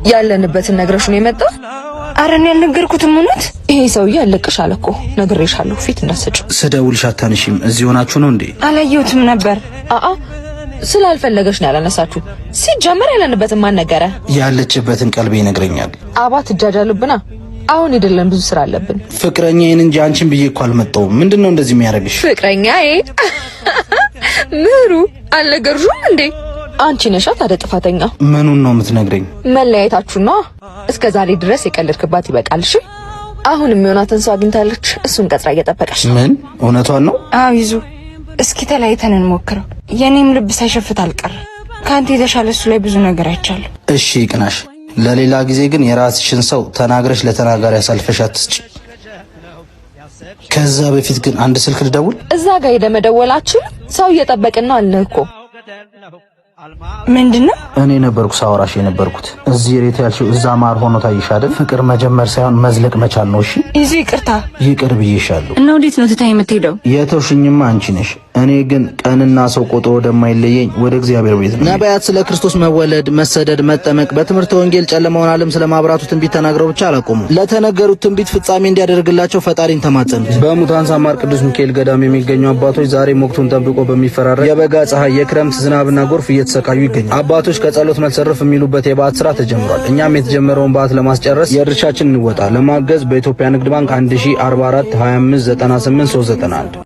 ያለንበትን ነግረሽ ነው የመጣው? አረ እኔ ያልነገርኩትም እውነት። ይሄ ሰውዬ አለቅሽ አለ እኮ፣ ነግሬሻለሁ። ፊት እንዳትሰጪው። ስደውልሽ አታነሺም። እዚህ ሆናችሁ ነው እንዴ? አላየሁትም ነበር። አአ፣ ስላልፈለገሽ ነው ያላነሳችሁ። ሲጀመር ያለንበትን ማን ነገረ? ያለችበትን ቀልቤ ይነግረኛል። አባ ትጃጃሉብና። አሁን አይደለም፣ ብዙ ስራ አለብን። ፍቅረኛዬን እንጂ አንቺን ብዬ እኮ አልመጣሁም። ምንድን ነው እንደዚህ የሚያደርግሽ? ፍቅረኛዬ ምሩ አልነገርሽውም እንዴ? አንቺ ነሻ ታዲያ ጥፋተኛ። ምኑን ነው የምትነግረኝ? መለያየታችሁ ነዋ። እስከ ዛሬ ድረስ የቀለድክባት ይበቃል። እሺ፣ አሁን የሚሆናትን ሰው አግኝታለች። እሱን ቀጥራ እየጠበቀች ነው። ምን? እውነቷን ነው? አዎ ይዙ፣ እስኪ ተለያይተን እንሞክረው። የኔም ልብ ሳይሸፍት አልቀረ። ከአንተ የተሻለ እሱ ላይ ብዙ ነገር አይቻለሁ። እሺ ይቅናሽ። ለሌላ ጊዜ ግን የራስሽን ሰው ተናግረሽ ለተናጋሪ አሳልፈሽ አትስጪ። ከዛ በፊት ግን አንድ ስልክ ልደውል። እዛ ጋር ሄደ መደወላችን ሰው እየጠበቅን ነው አልንህ እኮ። ምንድን ነው? እኔ ነበርኩ ሳወራሽ የነበርኩት። እዚህ ሬት ያልሽው እዛ ማር ሆኖ ታይሽ አይደል? ፍቅር መጀመር ሳይሆን መዝለቅ መቻል ነው። እሺ ይዙ፣ ይቅርታ። ይቅር ብዬሻለሁ። እና ወዴት ነው ትተኸኝ የምትሄደው? የተውሽኝማ አንቺ ነሽ። እኔ ግን ቀንና ሰው ቆጥሮ ወደማይለየኝ ወደ እግዚአብሔር ቤት ነው። ነቢያት ስለ ክርስቶስ መወለድ፣ መሰደድ፣ መጠመቅ፣ በትምህርተ ወንጌል ጨለማውን ዓለም ስለማብራቱ ትንቢት ተናግረው ብቻ አላቆሙም። ለተነገሩት ትንቢት ፍጻሜ እንዲያደርግላቸው ፈጣሪን ተማጸኑት። በሙታን ሳማር ቅዱስ ሚካኤል ገዳም የሚገኙ አባቶች ዛሬም ወቅቱን ጠብቆ በሚፈራረቅ የበጋ ፀሐይ፣ የክረምት ዝናብና ጎርፍ እየተሰቃዩ ይገኛል። አባቶች ከጸሎት መልስ እርፍ የሚሉበት የበዓት ስራ ተጀምሯል። እኛም የተጀመረውን በዓት ለማስጨረስ የድርሻችን እንወጣ። ለማገዝ በኢትዮጵያ ንግድ ባንክ 1044 25 98 391።